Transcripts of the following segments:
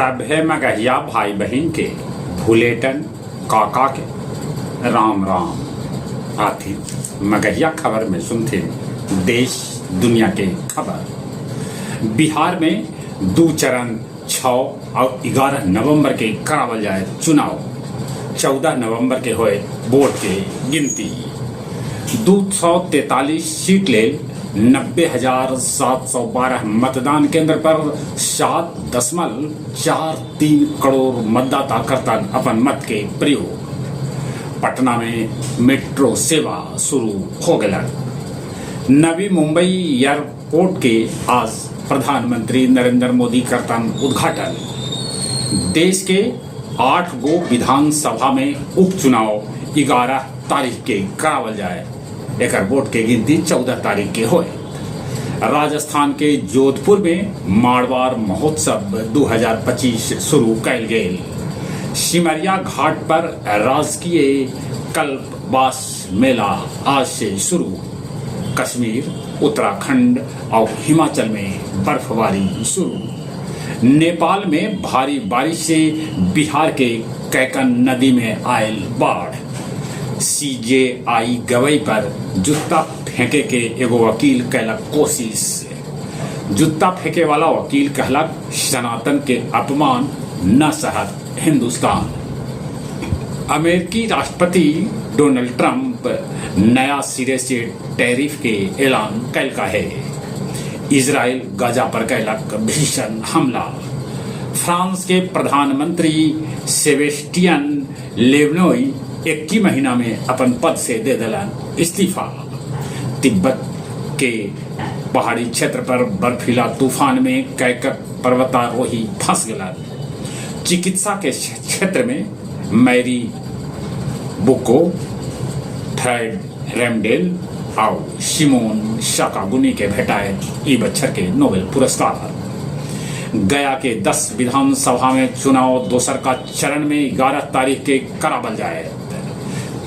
सभे मगहिया भाई बहिन के भुलेटन काका के राम राम। आथि मगहिया खबर में सुनथिन देश दुनिया के खबर। बिहार में दू चरण 6 और 11 नवंबर के करावल जाए चुनाव। 14 नवंबर के होए वोट के गिनती। 243 सीट लेल 90,712 मतदान केंद्र पर 7.43 करोड़ मतदाता करतन अपन मत के प्रयोग। पटना में मेट्रो सेवा शुरू हो गया। नवी मुंबई एयरपोर्ट के आज प्रधानमंत्री नरेंद्र मोदी करतन उद्घाटन। देश के 8 गो विधानसभा में उपचुनाव 11 तारीख के करावल जाए। एकर वोट के गिनती 14 तारीख के होए। राजस्थान के जोधपुर में मारवाड़ महोत्सव 2025 शुरू कैल गेल। सिमरिया घाट पर राजकीय कल्पवास मेला आज से शुरू। कश्मीर, उत्तराखंड और हिमाचल में बर्फबारी शुरू। नेपाल में भारी बारिश से बिहार के कैकन नदी में आयल बाढ़। सीजेआई गवई पर जूता फेंके के एगो वकील कैलक कोशिश। जूता फेंके वाला वकील कहलक, सनातन के अपमान न सहत हिंदुस्तान। अमेरिकी राष्ट्रपति डोनाल्ड ट्रंप नया सिरे से टैरिफ के ऐलान कैलका है। इजराइल गाजा पर कैलक भीषण हमला। फ्रांस के प्रधानमंत्री सेबेस्टियन लेवनोई 21 महीना में अपन पद से दे दिलन इस्तीफा। तिब्बत के पहाड़ी क्षेत्र पर बर्फीला तूफान में कैकक पर्वतारोही फंस गलन। चिकित्सा के क्षेत्र में मैरी बुको, फ्रेड रेमडेल और सिमोन शाकागुनी के भेटाए ई बच्छर के नोबेल पुरस्कार। गया के 10 विधानसभा में चुनाव दोसर का चरण में 11 तारीख के करावल जाए।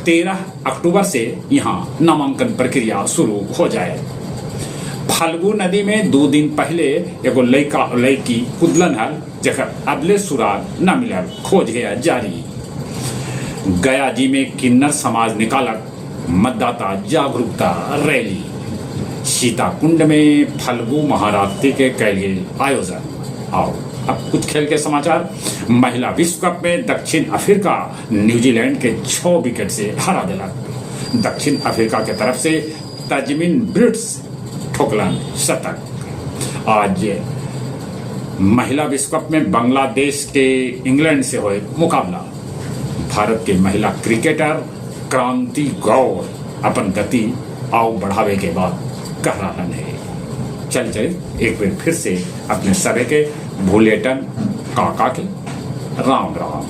13 अक्टूबर से यहाँ नामांकन प्रक्रिया शुरू हो जाए। फल्गु नदी में 2 दिन पहले एगो लड़का लड़की कुदलन हल, जकर अबले सुराग न मिलल, खोज है जारी। गया जी में किन्नर समाज निकालक मतदाता जागरूकता रैली। सीताकुंड में फल्गु महारात्रि के कैल गेल आयोजन। आओ अब कुछ खेल के समाचार। महिला विश्व कप में दक्षिण अफ्रीका न्यूजीलैंड के 6 विकेट से हरा दिलक। दक्षिण अफ्रीका के तरफ से तजमिन ब्रिट्स ठोकलन शतक। आज महिला विश्व कप में बांग्लादेश के इंग्लैंड से होए मुकाबला। भारत के महिला क्रिकेटर क्रांति गौड़ अपन गति आव बढ़ावे के बाद कह रहा है। चल चल एक बार फिर से अपने सभी के भूलेटन काका के राम राम।